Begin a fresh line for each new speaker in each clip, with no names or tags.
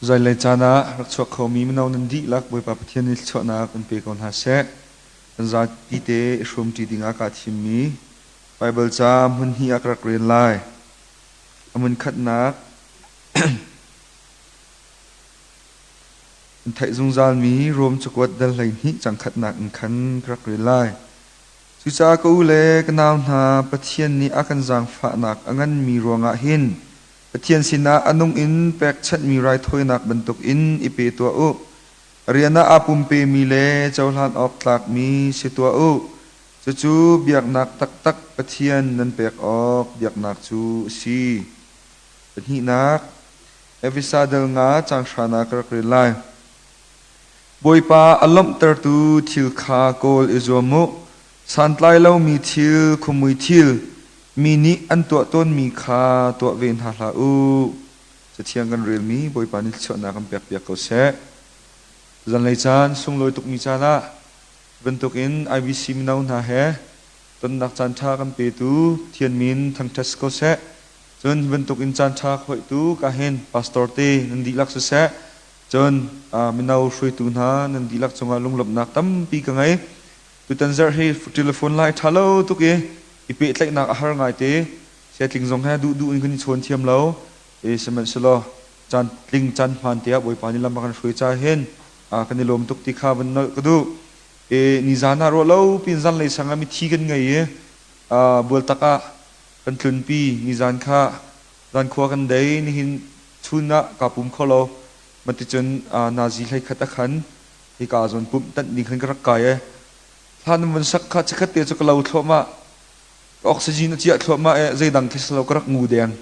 Zailei caan ah rak chuak khomi mino nan dihlak Bawipa Pathian nih thluachuahnak in pe ko hna seh. Kan zapi te i hrawmṭi dingah kaa thimmi Baibal ca hmun hnih ah ka rak rel lai. A hmun khatnak in theih zungzalmi Rom cakuat dal 12 cang khatnak in khan ka rak rel lai. Cucaah ka u le ka nau hna, Pathian nih a kan zaangfahnak a nganmi ruangah hin Pathian sinah a nung in pekchanhmi raithawinak bantukin i pe tuah u. Rian ah aa pumpemi le cohlan awk tlakmi si tuah u. Cucu biaknak taktak Pathian nan pek awk biaknak cu a si. Pahnihnak, Efesa dal nga caang hra ah ka rak rel lai. Bawipa a lawmhtertu thil kha kawl i zuam u. Santlai lomi thil, khuamui thil, mi nih an tuah tawnmi kha tuah ve hna hlah u. Cathiang kan relmi Bawipa nih thluachuahnak kan pekpiak ko seh. Zanlei caan sunglawi tukmi caan ah bantukin IBC mino hna he tonnak caan ṭha kan petu Pathian min thangṭhat si ko seh. Cun bantukin caan ṭha khoihtu ka hin pastor te nan dihlak siseh, cun mino hruaitu hna nan dihlak cungah lunglawmhnak tampi ka ngei. Tutan zarh hi telephone lai ṭha lo tuk i i pehtlaihnak a har ngaite. Siatling zong he duhduh in kan i chawn thiam lo. E sihmanhsehlaw caan tling caan hmaan te ah Bawipa nih lam a kan hruai ca hin kan i lawm tuk ti kha van nolh ka duh. E nizan ah ruah lo pin zanlei sang ah mithi kan ngei i Bualtak ah kan tlunpi nizan kha zan khua kan dei nihin chun ah kaa pum kho lo. Maticun nazi 11 a khan hika zawn pumh tanh ding khan ka rak kai e. Thla nan vun sak kha chikkhat te cu ka lo thluahmah. Ka oxygen a ciah thluahmah e zeidang khi silo ka rak ngu deng.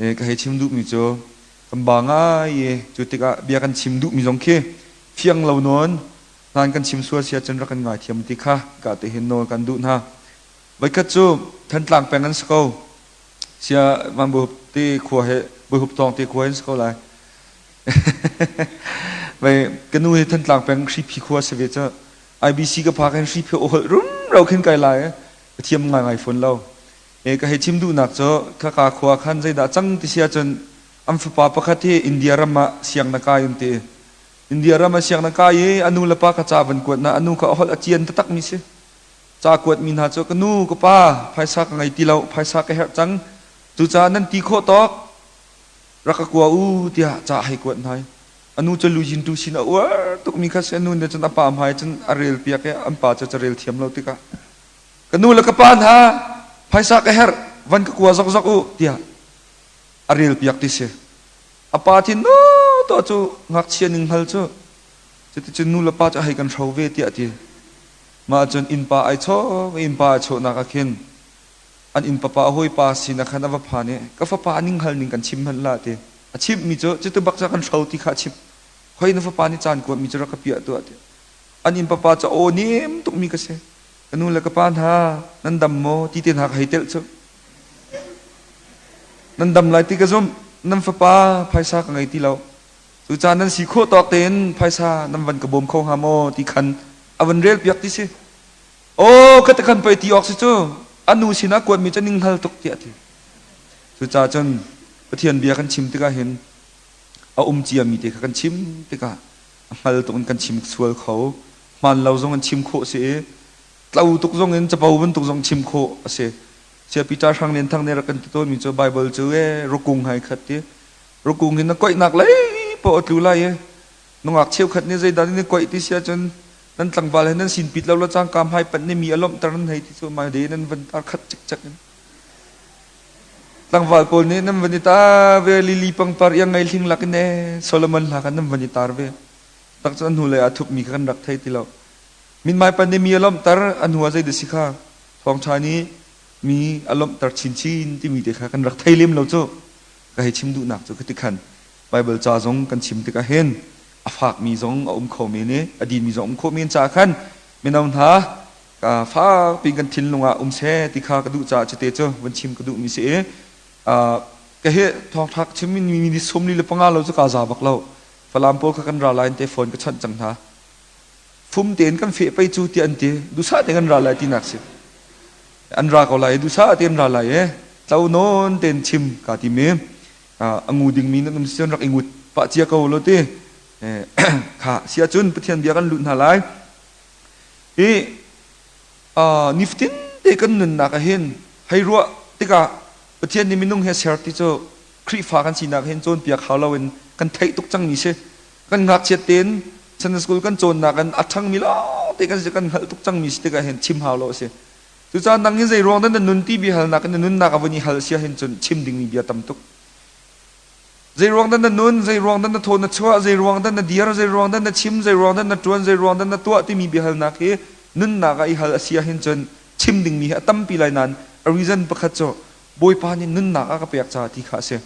E ka hei chim duhmi cu kan ba ngai i cu tikah bia kan chim duhmi zong khi fiang lo nawn hlan kan chim sual sia cun rak kan ngai thiam ti kha ka te hin nawl kan duh hna. Voikhat cu Thantlang peng an si ko. Sia van buhup te khua he buhup tawng te khua in si ko lai. Vei ka nu hi Thantlang peng Hriphi khua si ve cu. IBC ka phak hin Hriphi holh rumro khin kai lai ka thiam ngai ngai fawn lo. E ka hei chim duhnak cu khaka khua khan zeidah cang ti si ahcun an fapa pakhat hi India ram ah siang na kai an ti. India ram ah siang na kai i a nu le pa ka ca van kuat na a nu kha a holh a cian taktak mi si. Ca kuat mi hna cu ka nu ka pa phaisa ka ngei ti lo phaisa ka herh cang cucaah nan ti khawh tawk rak ka kua u tiah ca hei kuat hna i a nu cu lujin tu sin a uar tukmi kha si a nu nih cun a pa hmai cun a rel piak i an pa cu carel thiam lo tikah ka nu le ka pa hna phaisa ka herh van ka kua zokzok u tiah a rel piak ti si a pa thin no to cu ngakchia ning hngal cu cuticun nu le pa cu hei kan hro ve tiah ti mah cun innpa ai chawk innpa ai chawhnak ah khin an inn papa a hawipa sin ah khan a va phan i ka fapa a ning hal ning kan chim hmanh hlah ti a chimhmi cu cutu bak cu kan hro ti kha a chimh hoi na fapa nih caan kuatmi cu rak ka piah tuah ti an inn papa cu aw nem tukmi ka si ka nu le ka pa hna nan dam maw ti te hna ka hei telh cu nan dam lai ti ka zumh nan fapa phaisa ka ngei ti lo cucaah nan si khawh tawk tein phaisa nan van ka bawm kho hnga maw ti khan a van rel piak ti si Aw ka ti khan pei ti awk si cu a nu sinah kuatmi cu ning hngal tuk tiah a ti. Cucaah cun Pathian bia kan chim tikah hin a um ciami te kha kan chim tikah a hngal tuk in kan chim sual kho. Hmaan lo zong in chim khawh si i tlo tuk zong in capo bantuk zong chim khawh a si. Sia Peter Hrang Lian Thang nih rak kan ti tawnmi cu Bible cu e rukung hai khat ti. Rukung hin na koihnak lei poah a tlu lai i nungak cheukhat nih zeidah nan i koih ti si ahcun nan tlangval he nan sin pit lo la cangka hmai panh nih mi a lawmhter nan hei ti cu mai de nan van tar khat cikcek in tlangval pawl nih nan van i tar ve lili pangpar iang ngei hling lak in e Solomon hla khan nan van i tar ve tak cu an hnu lei ah thup mi kha kan rak thei ti lo mithmai pan nih mi a lawmhter a hnu ah zei dah si kha thawngṭha nih mi a lawmhter chinchin timi te kha kan rak thei lem lo cu ka hei chim duhnak cu khati khan Bible ca zong kan chim tikah hin a fakmi zong a um kho men i a dinmi zong um khawh men caah khan mino hna ka fakpi kan thinlung ah um seh ti kha ka duh caah cute cu van chim ka duhmi si i ka hi thawngṭha ka chimmi mi ni 45 lo cu kaa za bak lo. Falam pawl kha kan ra lai te phone ka chawnh cang hna. Fum tein kan feh pei cu tiah an ti. Duhsah tein kan ra lai tinak si. An ra ko lai duhsah tein ra lai e. Tlo nawn tein chim ka ti mi a ngu dingmi nan um si cun rak i ngut. Pah cia ko lo ti. Kha sia cun Pathian bia kan lut hna lai. Hi nifatin te kan nunnak ah hin hei ruah tikah Pathian nih minung he ser ti cu Khrihfa kan sinak hin cawnpiak hau loin kan theih tuk cangmi si. Kan ngakchiat tein Sunday school kan cawnnak in a ṭhangmi lawng te kan si kan hngalh tuk cangmi si tikah hin chim hau lo a si. Cucaah nang hi zei ruang dah na nun ti bia halnak in na nunnak a vun i hal sia hin cun chim dingmi bia tam tuk. Zei ruang dah na nun, zei ruang dah na thaw na chuah, zei ruang dah na dir, zei ruang dah na chim, zei ruang dah na ṭuan, zei ruang dah na tuah timi biahalnak hi nunnak ah i hal a si ahhin cun chim dingmi hi a tampi lai nain a reason pakhat cu Bawipa nih nunnak a ka pek caah ti kha a si.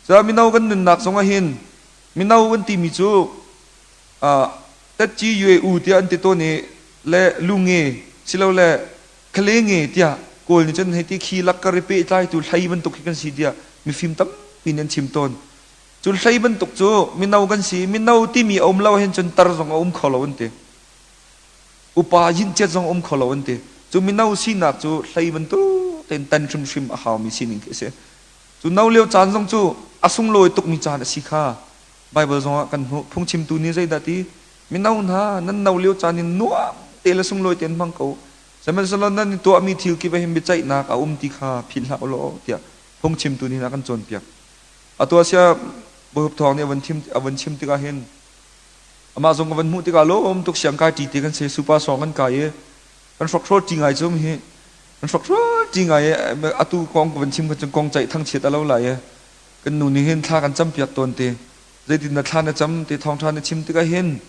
Cucaah mino kan nunnak zong ahhin mino kan timi cu tat-ci yue-u tiah an ti tawn i le lu-nge silole khale nge tiah Kawl nih cun hei ti khi lakkar i pehtlaitu hlei bantuk khi kan si tiah mifim tampi nih an chim tawn. Cu hlei bantuk cu mino kan si. Mino timi a um lo ahhin cun tar zong a um kho lo an ti. Upa yinhciat zong a um kho lo an ti. Cu mino sinak cu hlei bantuk tein tan hrimhrim a haumi sining khi a si. Cu no lio caan zong cu a sunglawi tukmi caan a si kha Baibal zongah kan hmuh. Phungchimtu nih zeidah ti? Mino hna, nan no lio caan in nuam te le sunglawi tein hmang ko. Sihmanhsehlaw nan i tuahmi thil kip ah hin biaceihnak a um ti kha philh hlah u law tiah phungchimtu nih a kan cawnpiak. Atu ah sia Bawihup Thawng nih a van chim tikah hin amah zong ka van hmuh tikah lawm tuk siang kai ṭi ti kan si supa sawng kan kai i kan hrokhrawl ṭi ngai cum hi kan hrokhrawl ṭi ngai i atu kong ka van chim kha cun kong ceih thangchiat a lo lai i kan nu nih hin thla kan campiak tawn ti zeitin na thla na cam ti thawngṭha na chim tikah hin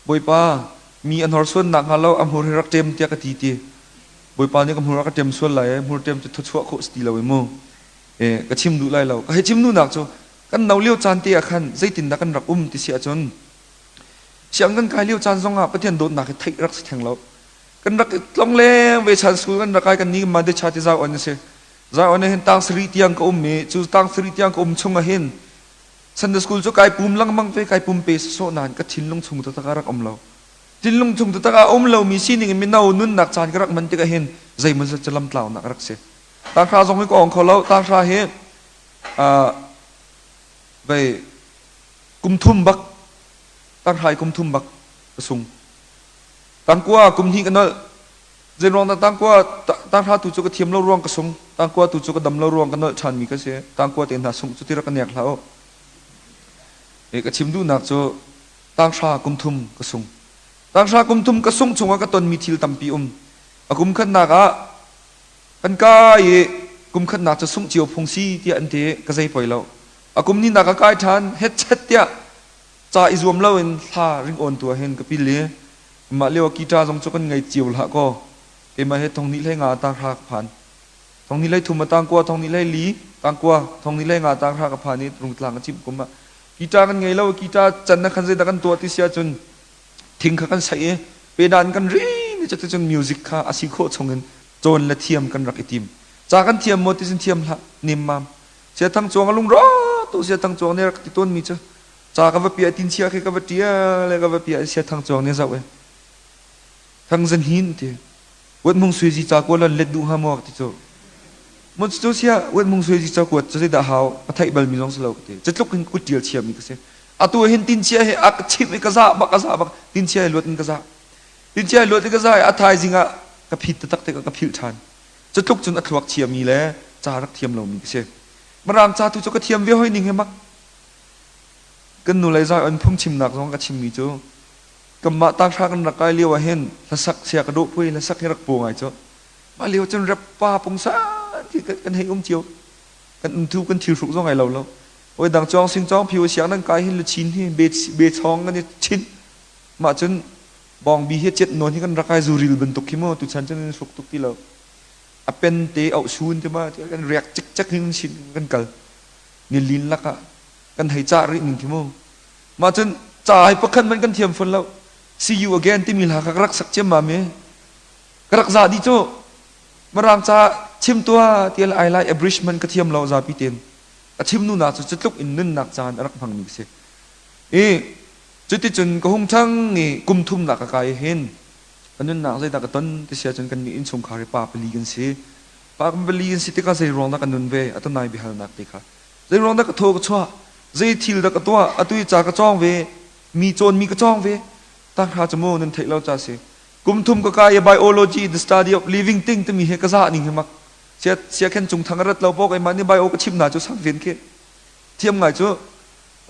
Bawipa, mi a hnorsuan nakhnga lo a hmur hi rak ṭem tiah ka ti ti. Bawipa nih ka hmur a ka ṭem sual lai i hmur ṭem cu thawchuah khawh si ti lo i mu. Ka chim duh lai lo. Ka hei chim duhnak cu kan no lio caan te ah khan zeitindah kan rak um ti si ahcun siang kan kai lio caan zongah Pathian dawtnak hi theih rak si theng lo. Kan rak tlong leng ve chan school kan rak kai kan ni ma de cha ti zau on si. Zau on hin tang sari tiang ka um i cu tang sari tiang ka um chung ah hin Sunday school cu kai pum lengmang ve kai pum pe sawsawh nain ka thinlung chung taktak ah rak um lo. Thinlung chung taktak ah um lomi sining in mino nunnak caan ka rak hman tikah hin zeimaw zat cu lamtlaunak a rak si. Tanghra zong hi ka ong kho lo. Tanghra hi vei kum thum bak tanghra i kum thum bak ka sung. Tangkua kum hnih ka nolh. Zeiruang dah tangkua tanghra tu cu ka thiam lo ruang ka sung tangkua tu cu ka dam lo ruang ka nolh ṭhanmi ka si tangkua te hna sungh cu ti rak ka nek hlah u. Ka chim duhnak cu tanghra kum thum ka sung. Tanghra kum thum ka sungh chungah ka tonmi thil tampi um. A kum khatnak ah kan kai i kum khatnak cu sungh cio phung si tiah an ti ka zei poi lo. A kum hnihnak ka kai ṭhan hetchet tiah ca i zuam loin hla ringawn tu ah hin ka pil i Mah lio ah guitar zong cu kan ngei cio hlah kaw keimah he thong hnih hlei nga tang hra ka phan. Thong hnih hlei thum a tang kua, thong hnih hlei li tang kua, thong hnih hlei nga tang hra ka phan i rungtlang ka cimh kum ah guitar kan ngei lo guitar can na khan zeidah kan tuah ti si ahcun thing kha kan saih i pedan kan rin i cuticun music kha a si khawh chung in cawn le thiam kan rak i tim. Ca kan thiam maw ti cun thiam hlah nemmam. Sia Thang Cuang a lungro tu Sia Thang Cuang nih rak ti tawnmi cu Ca ka va piah tin chia khi ka va ṭial le ka va piah sia thang cuang nih zoh e. Thang zan hin ti. Uat mung sui zi ca kuat lan let duh hnga maw ti cu. Mun cu sia uat mung sui zi ca kuat cu zeidah hau ka theih bal mi zong si lo ka ti. Cu hin kut ṭial chia mi ka si. Atu hin tin chia he a ka chimh i ka za bak ka za bak tin chia he luat in ka za. Tin chia he luat in ka za i a thaizing ah ka phit taktak te ka philh ṭhan. Cu tluk cun a thluak chia mi le ca rak thiam lo mi ka si. Mirang ca tu cu ka thiam ve hoi ning he mak. Kan nu lei zai on phungchimnak zong ka chimmi cu kanmah tanghra kan rak kai lio ah hin hlasak sia ka dawh pui hlasak hi rak paw ngai cu. Mah lio cun rap pa pungsan khi kan hei um cio. Kan umtu kan thil hruk zong ai lo lo. Oi dang cawng sing cawng phiu siang nan kai hin luchin hi be be chong kan i chin. Mah cun bawng bi hi cet nawn hi kan rak kai zuril bantuk khi mu tu chan cun hruk tuk ti lo. A pen te auh sun ti ma kan riak cik cek hin sin kan kal. Nilin lakah kan hei cah rih ning khi mu. Mah cun ca hi pakhat hmanh kan thiam fawn lo. See you again timi hla kha ka rak sak ciammam i ka rak za dih cu. Mirang ca chim tuah tial ai lai abridgement ka thiam lo zapi tein. A chim nu na cu cutluk in nunnak caan a rak hmangmi ka si. I cuticun ka hung ṭhang i kum thumnak ka kai hin ka nunnak zeidah ka ton ti si ahcun kan nih innchungkhar hi pa pali kan si. Pa kan pali kan si tikah zei ruang dah ka nun ve a tonai biahalnak te kha. Zei ruang dah ka thaw ka chuah? Zei thil dah ka tuah? Atu i ca ka cawng ve. Mi cawnmi ka cawng ve. Tanghra cu mu nan theih lo ca si. Kum thum ka kai i biology, the study of living thing timi he ka zah ning hi mak. Sia sia khen cung thang rat lo pawk keimah nih bio ka chim hna cu sang ven khi. Thiam ngai cu.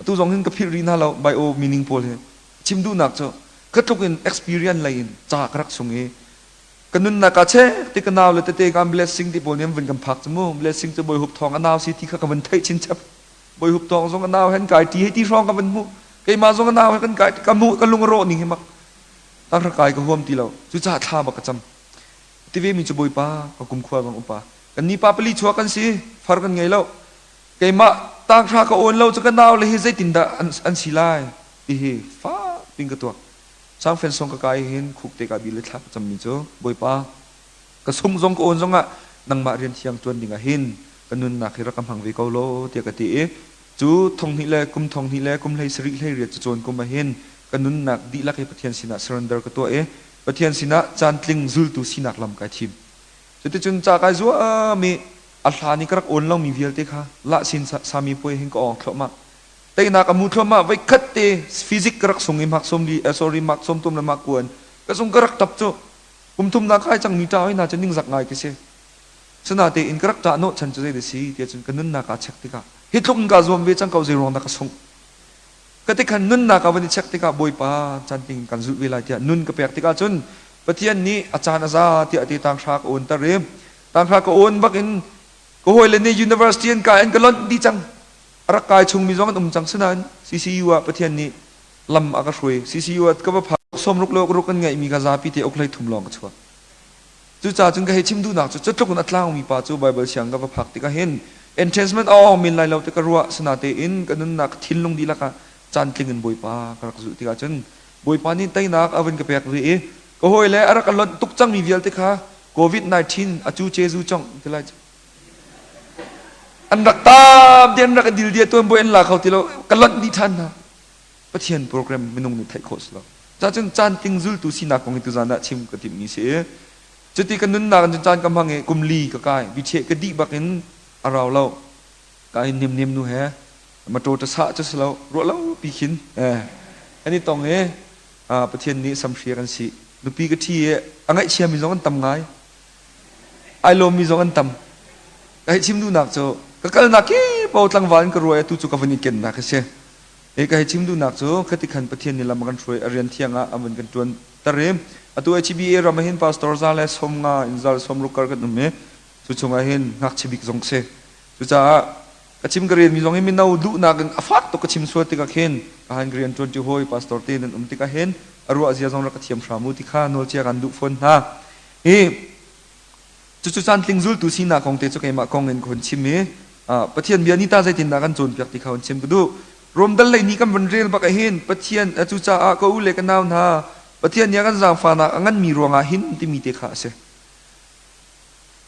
Atu zong hin ka philh rih hna lo bio meaning pawl hi. Chim duhnak cu ka tluk in experience lei in ca ka rak sung i ka nunnak ah chek ti ka nau le tete kan blessing ti pawl nih an vun kan phak cu mu blessing cu bawi hup thawng a nau si ti kha ka vun theih chinchap bawi hup thawng zong a nau hen kai ti hei ti hrawng ka vun hmuh keimah zong a nau he kan kai ka hmuh ka lung a rawh ning hi mak tanghra kai ka huam ti lo cucaah thla bak ka cam ti ve mi cu bawipa ka kumkhua bang upa kan ni pa pali chuak kan si far kan ngei lo keimah tanghra ka awn lo cu ka nau le hi zeitindah an si lai ti hi fak pin ka tuak Sangfen song ka kai hin khuk te ka bil le thla ka cammi cu Bawipa ka sung zong ka awn zongah nangmah rian thiang tuan dingah hin ka nunnak hi rak ka hmang ve ko law tiah ka ti i cu thonghnih le kum thonghnih le kum hlei sarih hlei riat cacawn kum ah hin ka nunnak dihlak hi Pathian sinah surrender ka tuah i Pathian sinah caantling zultu sinak lam kai thim. Cuticun ca kai zuam i a hlan i ka rak awn lomi vialte kha lahsin sami puai hin ka awng thluahmah. Teinak a mu thluahmah voikhat te physics ka rak sung i mark sawm li sorry mark sawm tum le mark kuan ka sung ka rak tap cu kum thum na kai cang mi ṭa hoi hna cu ningzak ngai ka si. Sinain in ka rak ṭah hnawh chan cu zei da si tiah cun ka nunnak aa check tikah hi tluk in kaa zuam ve cang ko zei ruang dah ka sungh ka ti khan nunnak ah van i check tikah Bawipa caan ting kan zulh ve lai tiah nun ka pek tikah cun Pathian nih a caan a za tiah a ti tanghra ka awn ter i tanghra ka awn bak in ka hawile nih university an kai an ka lonh dih cang a rak kai chungmi zong an um cang sinain CCU ah Pathian nih lam a ka hruai CCU ah ka va phak sawmruk le ruk kan ngeihmi ka zapi te uk hlei thum lawng ka chuak cucaah cun ka hei chim duhnak cu cutluk in a tlangmi pa cu Bible siang ka va phak tikah hin enhancement a awng men lai lo ti ka ruah sinatein ka nunnak thinlung dihlak ah caan tling in Bawipa ka rak zulh tikah cun Bawipa nih teinak a vun ka pek ve i ka hawile a rak ka lonh tuk cangmi vialte kha COVID-19 a cu ce zu cong ti lai cu an rak tam ti an rak dil dia tuan buai an la kho ti lo ka lonh dih ṭhan hna Pathian program minung nih theih khawh si lo cacun caan ting zultu sinak kong hi tuzan ah chim ka timhmi si i cuti ka nunnak in cun caan ka hmang i kum li ka kai bicheh ka dih bak in a rau lo ka in nem nem nu he motor ta sah cu si lo ruah lo pi khin eh an i tong i Pathian nih samhria kan si nupi ka ṭhi i a ngaihchiami zong an tam ngai Ai lawmmi zong an tam. Ka hei chim duhnak cu ka kalnak kip paoh tlangval in ka ruai atu cu ka van i kennak a si. E ka hei chim duhnak cu khati khan Pathian nih lam a kan hruai a rian thiang ah a van kan ṭuan ter i atu HBA ram ah hin pastor za le sawm nga in zal sawm ruk kar kan um i cu chungah hin ngakchia bik zong si. Cucaah ka chim ka rianmi zong hi mino duhnak in a fak tuk ka chim sual tikah khin ka han ka rian ṭuanṭi hawi pastor te nan um tikah hin a ruah zia zong rak ka thiam hram u ti kha nawlcia kan duh fawn hna. Hi cucu caantling zultu sinak kong te cu keimah kong in ka hun chim i Pathian bia nih ta zeitindah kan cawnpiak ti kha hun chim ka duh. Rom dal lei ni kan vun rel bak ahhin Pathian cucaah ka u le ka nau hna Pathian nih a kan zaangfahnak a nganmi ruangah hin timi te kha a si.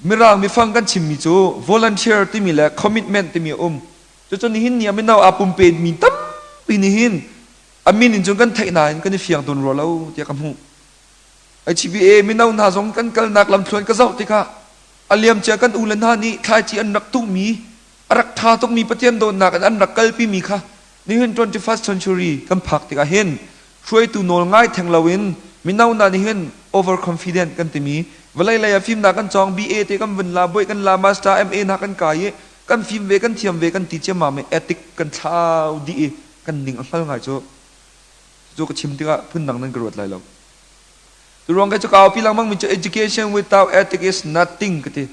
Mirang mifang kan chimmi cu volunteer timi le commitment timi a um. Cucu nihin ni ah mino aa pumpe mi tampi nih hin a min in cun kan theih nain kan i fiang tawn rua lo tiah ka hmuh. HBA mino hna zong kan kalnak lamthluan ka zoh tikah a liamcia kan ule hna nih thlaici an rak tuhmi a rak ṭha tukmi Pathian dawtnak in an rak kalpimi kha nihin 21st century kan phak tikah hin hruaitu nawl ngai theng loin mino hna nih hin overconfident kan timi vawlei lei ah fimnak kan cawng BA te kan vun la buai kan la master MA hna kan kai i kan fim ve kan thiam ve kan ti ciammam i ethic kan thlau dih i kan ning a hngal ngai cu Cu ka chim tikah phundang nan ka ruat lai lo. Cu ruang kai cu ka aupi lengmang mi cu education without ethic is nothing ka ti.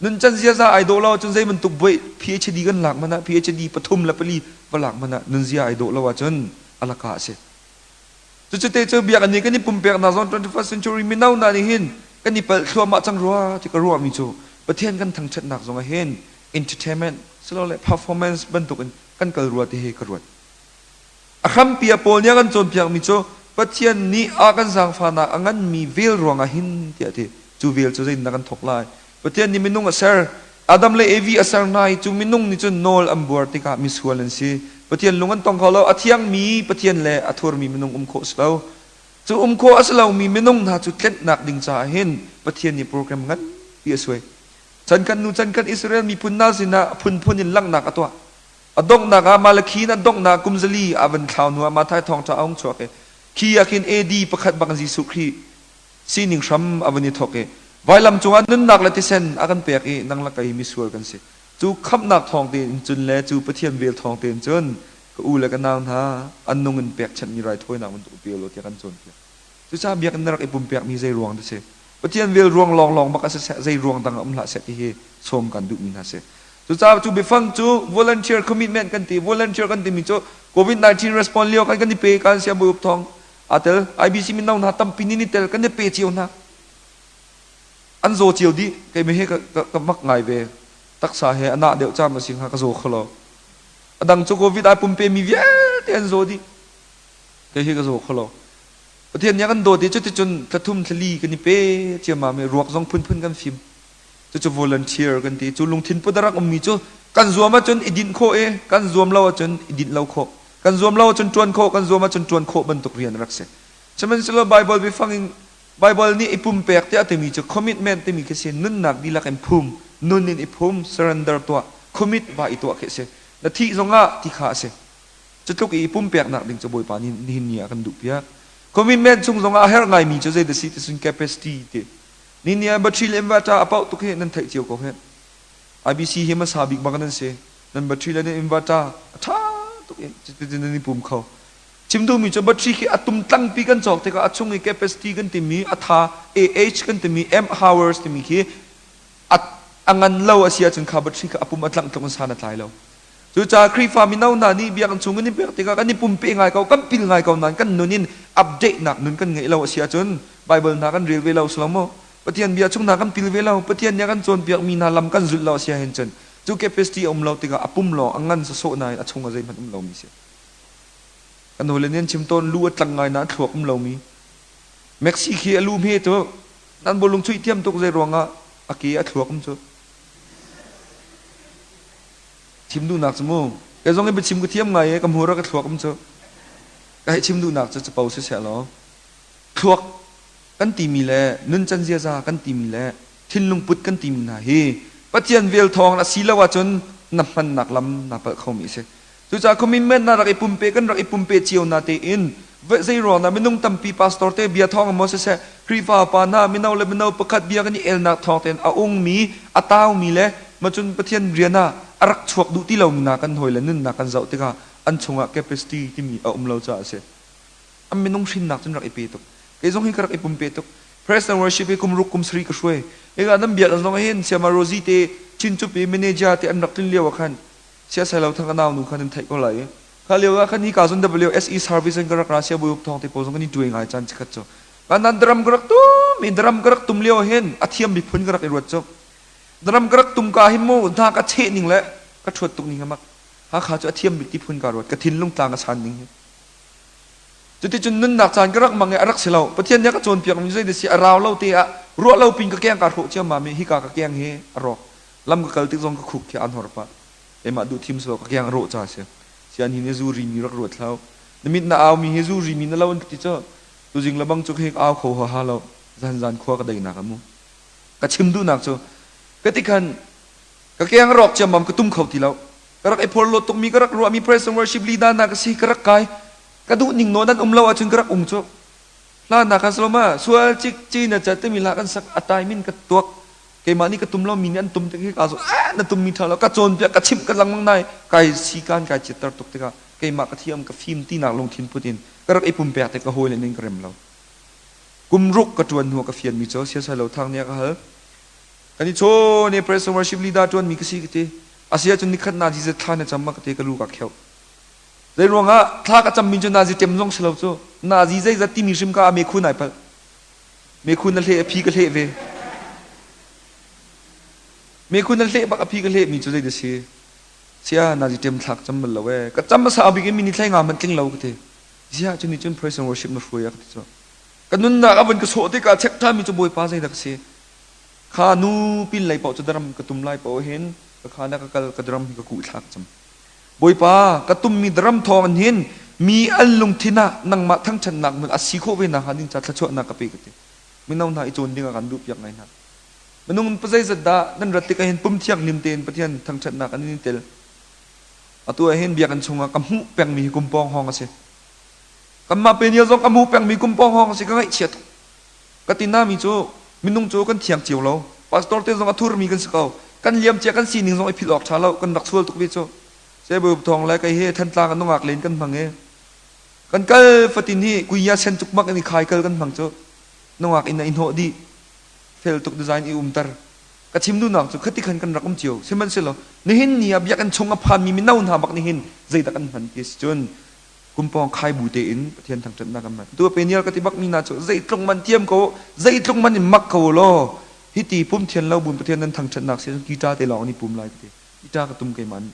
Nuncan ziaza ai dawh lo ahcun zei bantuk buai PhD kan lak hmanh ah PhD pathum le pali va lak hmanh ah nunzia ai dawh lo ahcun alaka a si. Cucu te cu biakinn nih kan i pumpeknak zong 21st century mino hna nih hin kan i palh thluahmah cang rua ti ka ruahmi cu Pathian kan thangṭhatnak zong ah hin entertainment silole performance bantuk in kan kal rua ti hi ka ruat. A hrampi ah Paul nih a kan cawnpiakmi cu Pathian nih a kan zaangfahnak a nganmi vel ruangah hin tiah a ti. Cu vel cu zeitindah kan thawk lai? Pathian nih minung a ser. Adam le Evi a ser hna i cu minung nih cun nawl an buar tikah misual an si. Pathian lung an tong kho lo. A thiangmi Pathian le a thurmi minung um khawh a si lo. Cu um khawh a si lomi minung hna cu tlenhnak ding caah hin Pathian nih program nganpi a suai. Chan khat hnu chan khat Israel miphun hna sinah phunphun in langhnak a tuah. A donghnak ah Malakhi in a donghnak kum zali a van thlau hnu ah Matthai thawngṭha a hung chuak i khi ah khin AD pakhat bang Jesuh Khrih sining hram a van i thawk i vailam cungah nunnak le thisen a kan pek i nang le kei misual kan si. Cu khamhnak thawng tein cun le cu Pathian vel thawng tein cun ka u le ka nau hna an nung in pekchanhmi raithawinak bantuk pe ulaw tiah kan cawnpiak. Cucaah biakinn na rak i pumpekmi zei ruang dah si? Pathian vel ruang lawnglawng bak a si seh, zei ruang dang a um hlah seh ti hi sawm kan duhmi hna si. Cucaah cu biafang cu volunteer commitment kan ti. Volunteer kan timi cu COVID-19 response lio kan kan i pe kan sia Bawi Up Thawng aa tel. IBC mino hna tampi nih ni tel kan i pe cio hna. An zaw cio dih. Keimah he ka, ka, ka mak ngai ve. Taksa he a nah deuh cam a si hnga ka zaw kho lo. A dang cu COVID ai pumpe mi vialte an zaw dih. Kei hi ka zaw kho lo. Pathian nih a kan dawt i cuticun thlathum thlali kan i pe ciammam i ruak zong phunphun kan fim. Cucu volunteer kan ti. Cu lungthin put a rak ummi cu kan zuam ahcun i dinh khawh i kan zuam lo ahcun i dinh lo khawh. Kan zuam lo ahcun ṭuan khawh, kan zuam ahcun ṭuan khawh bantuk rian a rak si. Sihmanhsehlaw Baibal biafang in Baibal nih i pumpek tiah a timi cu commitment timi khi si nunnak dihlak in phum, nun in i phum, surrender tuah, commit va i tuah khi a si. Na thih zongah ti kha a si. Cutluk i pumpeknak ding cu Bawipa nih nihin ni ah kan duhpiak. Commitment chung zongah a herh ngaimi cu zeidah si ti cun capacity ti. Nihin ni ah battery le inverter a pauh tuk hi nan theih cio ko hih. IBC hi hmasa bik bak nan si. Nan battery le nan inverter a ṭha tuk i cuticun nan i pum kho. Chim duhmi cu battery khi a tum tlangpi kan cawk tikah a chung i capacity kan timi a tha AH kan timi amp hours timi khi a ngan lo a si ahcun kha battery kha a pum a tlangh tluk in san a tlai lo. Cucaah Khrihfa mino hna nih biakinn chung in i pek tikah kan i pumpe ngai ko, kan pil ngai ko nain kan nun in update nak nun kan ngeih lo a si ahcun Bible hna kan rel ve lo si lo maw? Pathian bia chung hna kan pil ve lo, Pathian nih a kan cawnpiakmi hna lam kan zulh lo a si ahhin cun cu capacity a um lo tikah a pum lawng a ngan sawsawh nain a chung ah zeihmanh um lomi si. Kan hawile nih an chim tawn lu a tlang ngai nain thluak um lomi. Maxi khi a lu hme cu nan bawlung chuih thiam tuk zei ruangah a ke a thluak um cu. Chim duhnak cu mu kei zong hi biachim ka thiam ngai i ka hmur ah ka thluak um cu ka hei chim duhnak cu capo si seh law thluak kan timi le nuncan ziaza kan timi le thinlung put kan timi hna hi Pathian vel thawng a si lo ahcun na hmannak lam naa palh khomi a si. Cucaah commitment na rak i pumpe kan rak i pumpe cio na tein zei ruang dah minung tampi pastor te bia thawng maw siseh Khrihfa pa hna mino le mino pakhat bia kan i elnak thawng tein a ungmi a taumi le macun Pathian rian ah a rak chuak duh ti lomi hna kan hawi le nunnak kan zoh tikah an chungah capacity timi a um lo caah a si. An minung hrinnak cun rak i pe tuk. Kei zong hi ka rak i pumpe tuk. Praise and worship hi kum ruk kum sarih ka hruai. Hika nan biakinn zong hin Siama Rosie te Chinchup i manager te an rak tlun lio ah khan Siasai thang ka nau nu kha nan theih ko lai i kha lio ah khan hika zon WSE service in ka rak ra sia Bawi Uk Thawng te pawl zong kan i tuai ngai caan chikhat cu nan drum ka rak tum i drum ka rak tum lio hin a thiam mi phun ka rak i ruat cu drum ka rak tum ka hin mu hna ka cheh ning le ka ṭhuat tuk ning mak Hakha cu a thiam bik ti phun ka ruat ka thinlung tlang a san ning hi cuticun nunnak caan ka rak mang i a rak si lo Pathian nih a ka cawnpiak mi zei si a rau lo te ah ruah lo pin ka keng ka hrawh ciammam i hika ka keng hi a rawk lam ka kal tik zong ka khuk khi an hor pah keimah duh thim so ka keng rawh ca si sian hi ni zu ri mi rak ruat hlau na mit na au mi hi zu ri mi na lo an ti cu tuzing lebang cu hek au kho ha ha lo zan zan khua ka dei nak amu ka chim duh nak cu ka ti khan ka keng rawk ciammam ka tum kho ti lo ka rak i phor lo tuk mi ka rak ruah mi praise and worship leader na ka si ka rak kai ka duh ning no nan um lo ahcun ka rak ung cu hla na kan saloma sual cik ci na cha timi hla kan sak atai min ka tuak keimah nih ka tum lo mi nih an tum tik hi ka zo na tum mi ṭha lo ka cawnpiak ka chimh ka lengmang nai kai si kan kai chiatter tuk tikah keimah ka thiam ka fim tinak lungthin put in ka rak i pumpek tik ka hawile ning ka rem lo kum ruk ka ṭuan hnu ka fian mi cu siasai lo thang nih a ka hal kan i chaw ne praise and worship leader ṭuan mi ka si ka ti asia cun nikhat na Jesus thla na cam ma ka ti ka lu ka kheuh zei ruangah thla ka cam mi cu nazi tem zong si lo cu nazi zeizat timi hrim ka me khu nai pal Meikhu na hleh a phi ka hleh ve. Meikhu na hleh bak a phi ka hleh mi cu zei da si? Sia nazi ṭem thlak cam bal lo ee. Ka cam hmasa bik in mi ni thlai nga man tling lo ka ti. Zia cu ni cun praise and worship na hruai a ka ti cu. Ka nunnak a vun ka sawh tikah check ṭha mi cu Bawipa zei dah ka si? Kha nu pin lei paoh cu drum ka tum lai paoh hin ka kha na ka kal ka drum hi ka kuh thlak cam. Bawipa, ka tummi drum thawng in hin mi an lungthin ah nangmah thangṭhatnak hmun a si khawh ve nakhnga ding ca thluachuahnak ka pe ka ti. Mino hna i cawn ding ah kan duhpiak ngai hna. Minung pazeizat dah nan rat tikah hin pum thianghlim tein Pathian thangṭhatnak an in i tel. Atu ah hin biakinn chungah ka hmuh pengmi hi kumpawng hawng a si. Kanmah Peniel zong ka hmuh pengmi kumpawng hawng a si, ka ngaihchia tuk. Ka ti nami cu minung cu kan thiang cio lo. Pastor te zong a thurmi kan si ko. Kan liamcia kan sining zong i philh awk ṭha lo. Kan rak sual tuk ve cu. Cebu thawng le kei he Thantlang ah nungak len kan hmang i kan kal fatin hi kuiya sen cukmak in i khai kal kan hmang cu. Nungak inn ah i hnawh dih. Fel tuk design i umter. Ka chim duhnak cu khati khan kan rak um cio. Sihmanhsehlaw nihin ni ah biakinn chung a phanmi mino hna bak nih hin zeidah kan hman ti a si cun kumpawng khai bu tein Pathian thangṭhatnak kan hman. Tu Peniel ka ti bak mi hna cu zeitluk man thiam ko, zeitluk man in mak ko law hiti pum thian lo bun Pathian nan thangṭhatnak si guitar te lawng an i pum lai ka ti. Guitar ka tum keimah nih.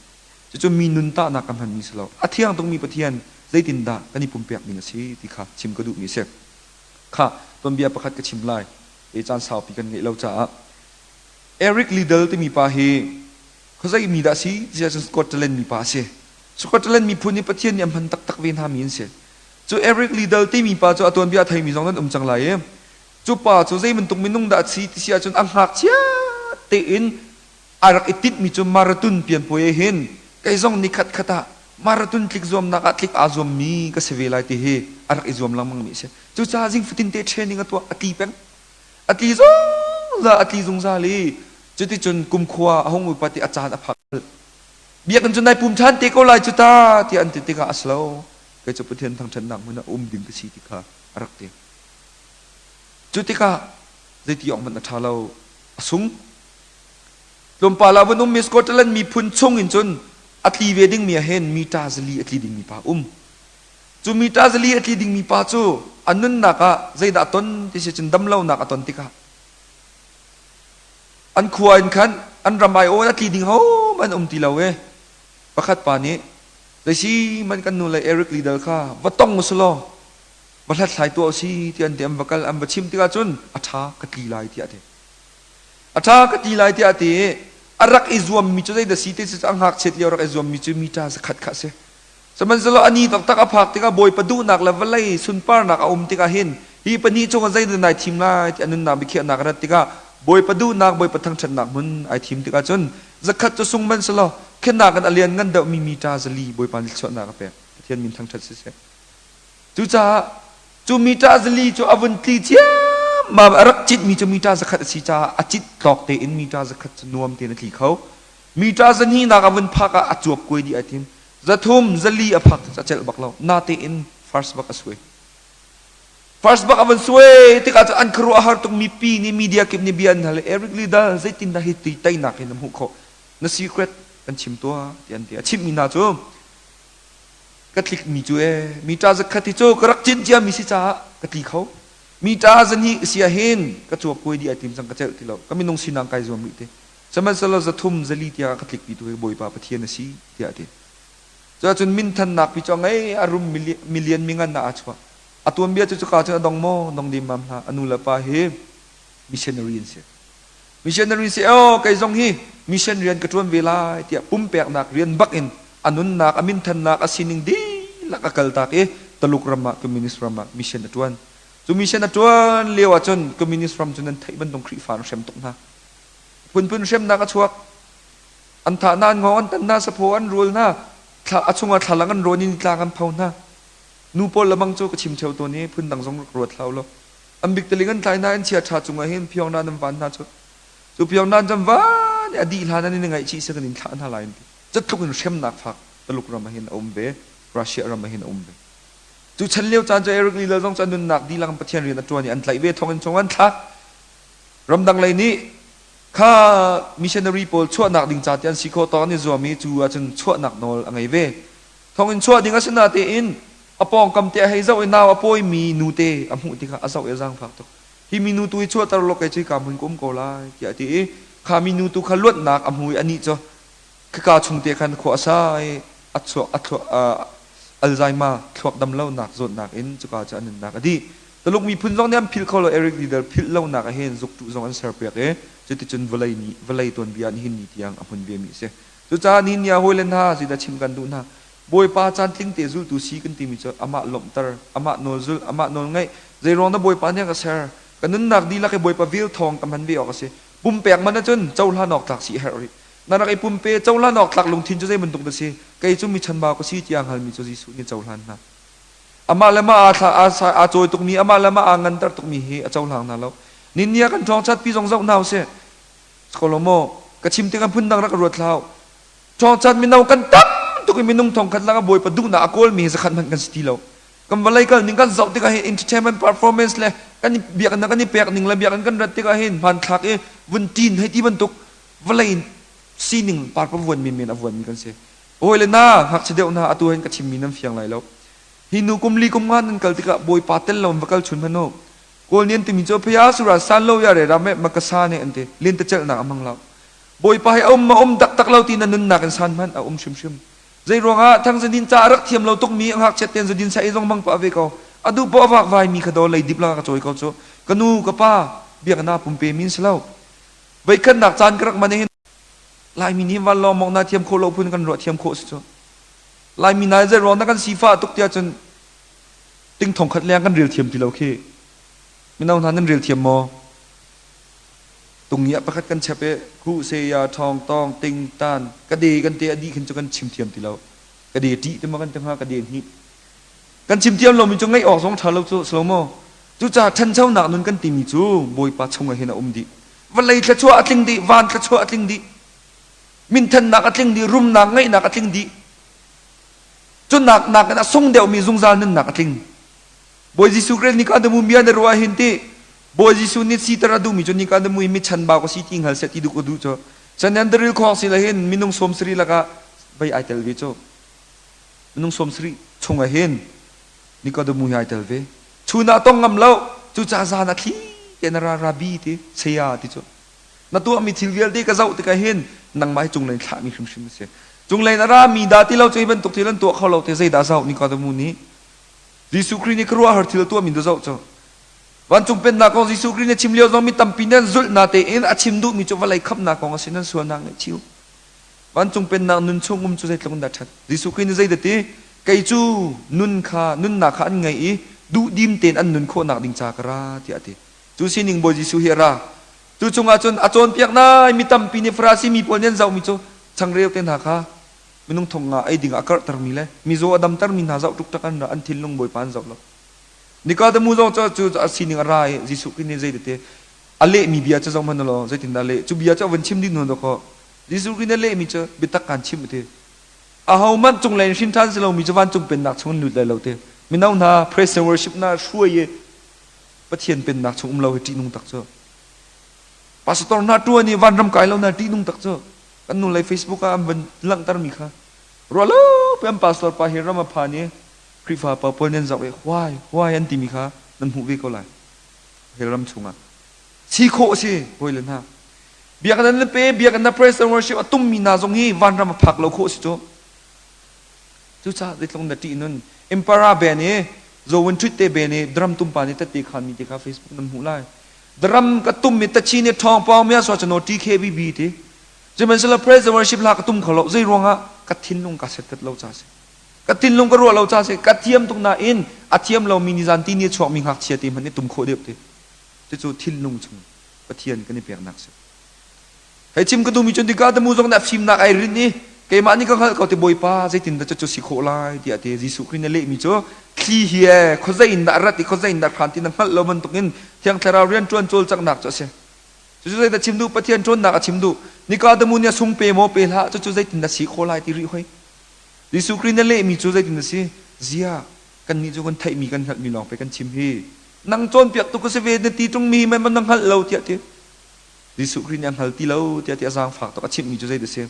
Cucu mi nun tahnak ka hmanmi si lo. A thiang tukmi Pathian zeitindah kan i pumpek ning a si ti kha chim ka duhmi a si. Kha tuanbia pakhat ka chim lai. E caan saupi kan ngeih lo caah. Eric Liddell timi pa hi khuazei mi dah si ti ahcun Scotland mi pa a si. Scotland miphun hi Pathian nih a hman taktak ve hna mi an si. Cu Eric Liddell timi pa cu a tuanbia a theimi zong nan um cang lai i cu pa cu zei bantuk minung dah a si ti si ahcun a ngakchia tein a rak i tinhmi cu marathon pianpuai hin kei zong nikhat khat ah marathon tlik zuamnak ah tlik aa zuammi ka si ve lai ti hi a rak i zuam lengmang mi a si. Cucaah zing fatin te training a tuah, a tli peng. A tli zungzal, a tli zungzal i cuticun kumkhua a hung upat i a caan a phak. Biakinn cu nai pum ṭhan te ko lai cu ta tiah an ti tikah a si lo. Kei cu Pathian thangṭhatnak hmun ah um ding ka si ti kha a rak ti. Cu tikah zeiti awk hmanh a ṭha lo. A sung. Tlawmpal ah vun ummi Scotland miphun chung in cun a tli ve dingmi ah hin mita 400 a tli dingmi pa um. Cu mita 400 a tli dingmi pa cu a nunnak ah zeidah a ton ti si cun damlonak a ton tikah an khua in khan an ram ai aw a tli ding hohmanh um ti lo i pakhat pa nih zeisi man kan nu le Eric Liddell kha va tong usulaw va hlathlai tuah usi ti an ti. An va kal, an va chim tikah cun a ṭha ka tli lai tiah a ti. A ṭha ka ti lai tiah a ti i a rak i zuammi cu zeidah si ti cu a ngakchiat lio rak i zuammi cu mita 100 kha a si. Sihmanhsehlaw a ni taktak a phak tikah Bawipa duhnak le vawlei sunparnak a um tikah hin hi pahnih chungah zeidah nai thim lai ti a nunnak biakhiahnak a rat tikah Bawipa duhnak, Bawipa thangṭhatnak hmun ai thim tikah cun 100 cu sung hmanhsehlaw khennak in a lian ngan deuhmi mita 400 Bawipa nih thluachuahnak a pek. Pathian min thangṭhat siseh. Cucaah cu mita 400 cu a vun tli ciammam, a rak citmi cu mita 100 a si caah a cit tlawk tein mita 100 cu nuam tein a tli kho. Mita zahnihnak a vun phak ah a cuap kuai dih ai tim. 300, 400 a phak a celh bak lo. Natein first bak a suai. First bak a van suai tikah cun an khuaruah a har tuk. Mipi nih, media kip nih bia an hal. Eric Liddell, zeitindah hi ti teinak hi na hmuh khawh? Na secret kan chim tuah ti an ti. A chimhmi hna cu ka tlikmi cu e mita 100 hi cu ka rak cin ciami si caah ka tli kho. Mita 200 si ah hin ka cuap kuai dih ai tim cang, ka celh ti lo. Ka minung sinak kai zuam rih te. Sihmanhsehlaw 300, 400 tiang a ka tlikpitu hi Bawipa Pathian a si tiah a ti. Cuahcun minthannak pi cu a ngei, a rum million mingan ah aa chuah. A tuanbia cu cuka cun a dong maw? Dong demmam hlah. A nu le pa hi missionary an si. Missionary si, oh, kei zong hi mission rian ka ṭuan ve lai tiah pumpeknak rian bak in a nunnak, a minthannak, a sining dihlak a kaltak i Taluk ram ah, communist ram ah mission a ṭuan. Cu mission a ṭuan lio ahcun communist ram cu nan theih bantuk Khrihfa an hrem tuk hna. Phunphun hremnak a chuak. An thah hna, an ngawng an tan hna, saphaw an rul hna, thla, a chungah thlalang an rawn i nitlang an pho hna. Nu pawl lamang cu ka chim ṭheo tawn i phundang zong rak ruat hlah u law. An biktaling an tlai hna, an chia ṭha cungah hin phiong nan an van hna cu. Cu phiong nan cam van i a dih hlan an in ngaihchih si kan in thlah hna lai an ti. Cutluk in hremnak fak Taluk ram ah hin a um ve, Russia ram ah hin a um ve. Cu chan lio caan cu Eric Liddell zong cu a nunnak dihlak in Pathian rian a ṭuan i an tlaih ve, thonginn chung an thlak. Ramdang lei nih kha missionary pawl chuahnak ding ca ti an si khawh tawk an i zuam i cu ahcun chuahnak nawl a ngei ve. Thonginn chuah ding a si natein a pawngkam te a hei zoh i nau a pawimi nute a hmuh tikah a zoh i a zaangfak tuk. Hi minu tu hi chuahter law kei cu hika hmun ka um ko lai tiah a ti i kha minu tu kha luatnak a hmu i anih cu khika chung te khan khua a sa i a chuak a thluak Alzheimer thluak damlonak zawtnak in cuka cu a nunnak a dih. Taluk miphun zong nih an philh kho lo. Eric Liddell philh lonak ah hin zukṭuh zong an serpiak i cuticun vawlei nih vawlei tuanbia nihin ni tiang a hmun vemi a si. Cucaah nihin ni ah hawile hna, zeidah chim kan duh hna? Bawipa caantling te zultu si kan timi cu amah lawmhter, amah nawl zulh, amah nawl ngaih. Zeiruang dah Bawipa nih a ka ser? Ka nunnak dihlak hi Bawipa vel thawng ka hman ve awk a si. Pumpek man ahcun cohlan awk tlak si a herh rih. Na rak i pumpe, cohlan awk tlak lungthin cu zei bantuk dah si? Kei cu mi chanbau ka si tiah hngalmi cu Jesuh nih cohlan hna. Amah le mah aa thla aa cawi tukmi, amah le mah aa nganter tukmi hi a cohlang hna lo. Ninni ah kan ṭhawngchat pi zong zoh hna usih. Skolomo, ka chim tikah phundang rak ruat hlah. Ṭhawngchat mino kan tam tuk i minung thongkhat lakah Bawipa duhnak a kawlmi hi zakhat hmanh kan si ti lo. Kan vawlei kal ning kan zoh tikah hin entertainment performance le kan i biaknak kan i pek ning le biakinn kan rat tikah hin hmanthlak i vun ṭin hei ti bantuk vawlei sining parpavuan menmen a vuanmi kan si. Hawile na ngakchia deuh hna atu hin ka chimmi nan fiang lai lo. Hi nu kum li kum nga nan kal tikah Bawipa tel lo in va kal chun hmanh u. Kawl nih an timi cu phaya sura san lo ya re ram e makasa ne an ti. Lentecelhnak a hmang lo. Bawipa hi a um ma um taktak lo ti na nunnak in san hmanh a um hrimhrim. Zei ruangah thangzadin ca a rak thiam lo tukmi a ngakchiat ten zadin sa ei zong mang pah ve ko. A duh poah vak vai mi kha do leidip lang ka cawi ko cu. Ka nu ka pa biakna pumpe min si lo. Veikhatnak caan ka rak man hin Laimi nih vanlawng mawng na thiam khawh lo phun kan ruah thiam khawh si cu. Laimi nai zei ruang na kan sifah tuk tiah cun ting thong khat leng kan rel thiam ti lo khi. Mino hna nan rel thiam maw? Tungi ah pakhat kan chep i khu se ya thong tong ting tan ka de kan te a dih khin cu kan chim thiam ti lo. Ka de ṭih te ma kan ti hnga ka de hnih. Kan chim thiam lomi cu ngaih awk zong ṭha lo cu slomo. Cucaah ṭhanchonak nun kan timi cu Bawipa chung ah hin a um dih. Vawlei thluachuah a tling dih, van thluachuah a tling dih, minthannak a tling dih, rumnak ngeihnak a tling dih. Cu nak nakin a sung deuhmi zungzal nunnak a tling. Bawi Jesuh Christ nih ka mu bia na ruah hin ti Bawi Jesuh nih siter a duhmi cu ni ka mu mi chanbau ka si ti hngal seh ti duh ka duh cu. Sanan daril khawng si la hin minung 70 lakah vei ai tel ve cu. Minung 70 chung ah hin Nikodemu hi ai tel ve. Chun ah tong ngam lo, cucaah zan ah thli te na ra rabi ti, saya ti cu. Na tuahmi thil vialte ka zoh tikah hin nangmah hi cunglei in thlahmi hrimhrim a si. Cunglei in a rami dah ti lo cu hi bantuk thil an tuah kho lo te zeidah zoh Nikodemu nih Jesuh Khrih nih khuaruahhar thil a tuahmi tu zoh cu. Vancung pennak kong Jesuh Khrih nih a chim lio zong mi tampi nih an zulh na tein a chim duhmi cu vawlei khamhnak kong a si nan sualnak ngaihchih u. Vancung pennak nun chung um cu zeitluk in dah ṭhat. Jesuh Khrih nih zeidah ti? Kei cu nun kha nunnak kha an ngei i duhdim tein an nun khawhnak ding ca ka ra tiah a ti. Cu sining Bawi Jesuh hi a ra. Cu chungah cun a cawnpiak nai mi tampi nih Farasi mi pawl nih an zohmi cu changreu te hna kha minung thong nga ei dingah a karhtermi le mizaw a damtermi hna zoh ṭukṭak an ra an thinlung Bawipa an zoh lo. Nikodemu zong cu cu a sining a ra i Jesuh Khrih nih zeidah ti a lehmi bia cu zoh hmanh u law zeitindah a leh cu bia cu a vun chim dih hnu dawkaw Jesuh Khrih nih a lehmi cu biatak kaan chimh a ti. Ahohmanh cunglei in hrin ṭhan si lomi cu vancung pennak chung in lut lai lo ti. Mino hna praise and worship na hruai i Pathian pennak chung um lo hi ṭihnung tak cu. Pastor hna ṭuan i vanram kai lo na ṭihnung tak cu. Kan nu lei Facebook ah an van langhtermi kha. Ruah lo pe an pastor pa hi ram a phan i Khrihfa pa pawl nih an zoh i huai huai an timi kha nan hmuh ve ko lai. Hell ram chungah. Si khawh a si, hawile hna. Biakinn an pe, biakinn na praise and worship a tummi hna zong hi vanram a phak lo khawh a si cu. Cucaah zeitluk na ṭih nun. Impara band i Zowin Ṭhuit te band i drum tumpa nih tette khanmi te kha Facebook nan hmuh lai. Drum ka tum i tachi nih ṭhawng pawng mi a sua cu no TKBB ti. Sihmanhsehlaw praise and worship hla ka tum kho lo. Zei ruangah ka thinlung ka set lo ca si. Ka thinlung ka ruah lo ca si. Ka thiam tuk nain a thiam lomi nizan ti ni a chuakmi ngakchia te hmanh nih tum khawh deuh ti. Cucu thinlung chung Pathian kan i peknak si. Hei chim ka duhmi cu Nikodemu zong nih a fimnak ai rinh i keimah nih ka hngalh ko ti Bawipa zeitin dah cucu si khawh lai tiah a ti. Jesuh Khrih nih a lehmi cu thli hi ee khuazei in dah a rat i khuazei in dah hran ti na hngalh lo bantukin Thiang Thlarau rianṭuan cawlcanghnak cu a si. Cucu zeidah chim duh? Pathian ṭhawnnak a chim duh. Nikodemu nih a sung pe maw pe hlah cucu zeitin dah si khawh lai ti rih hoi. Jesuh Khrih nih a lehmi cu zeitin a si? Ziah kannih cu kan theihmi kan hngalhmi lawng pei kan chim hi. Nang cawnpiak tu ka si ve na ti ṭungmi mei na hngalh lo tiah ti. Jesuh Khrih nih a hngal ti lo tiah ti a zaangfak tuk a chimhmi cu zeidah a si?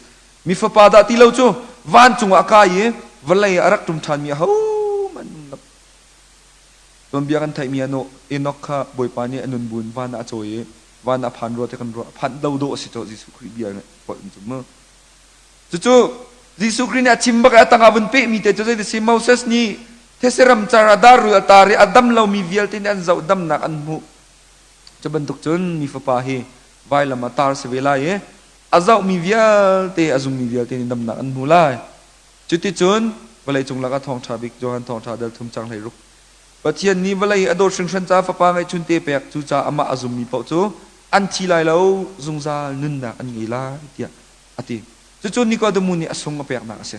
Mi fapa dah ti lo cu vancung ah a kai i vawlei ah a rak ṭum ṭhanmi ahohmanh um lo. Tuanbia kan theihmi ah Enoch kha Bawipa nih a nun buin van ah a cawi i van ah a phan rua ti kan ruah. Phanh lo dawh a si cawh Jesuh Khrih bia holh in cu mu. Cucu Jesuh Khrih nih a chim bak i a tangah vun pehmi te cu zeidah si? Moses nih these ram car ah dar rul a tar i a dam lomi vialte nih an zoh damnak an hmuh. Cu bantuk cun mi fapa hi vailam ah tar si ve lai i a zohmi vialte a zummi vialte nih damnak an hmu lai. Cuticun vawleicung lakah thawngṭha bik Johan thawngṭha dal thum cang 16 Pathian nih vawlei a dawt hringhran caah fapa ngeihchun te pek cucaah amah a zummi paoh cu an thi lai lo zungzal nunnak an ngei lai tiah a ti. Cucu Nikodemu nih a sung a peknak a si.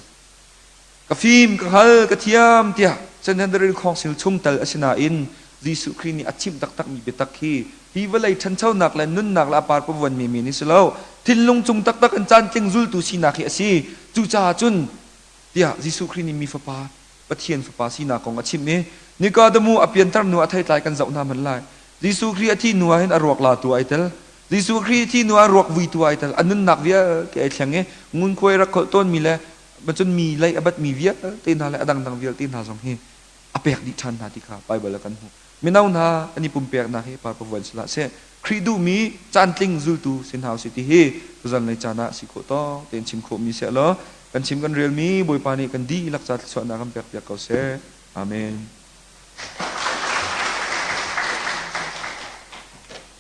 Ka fim, ka hngal, ka thiam tiah Sanhedrin Council chungtel a si nain Jesuh Khrih nih a chimh taktakmi biatak hi hi vawlei ṭhanchonak le nunnak le a par pavuan menmen hi si lo. Thinlung cung taktak in caantling zultu sinak hi a si. Cucaah cun tiah Jesuh Khrih nih mi Fapa, Pathian Fapa sinak kong a chimh i Nikodemu a pianter hnu a theitlai kan zoh hna hmanh lai. Jesuh Khrih a thih hnu ah hin a ruak latu ai tel. Jesuh Khrih thih hnu ah ruak vuitu ai tel. A nunnak vialte ai thleng i ngunkhuai rak kholh tawnmi le cun mi lei a batmi vialte hna le a dangdang vialte hna zong hi a pek dih ṭhan hna ti kha Baibal ah kan hmuh. Mino hna an i pumpeknak hi parpavuan si hlah seh. Khrih duhmi caantling zultu si hna usih ti hi tuzanlei caan ah si khawh tawk tein chim khawhmi seh law kan chim kan relmi Bawipa nih kan dihlak ca thluachuahnak kan pekpiak ko seh. Amen.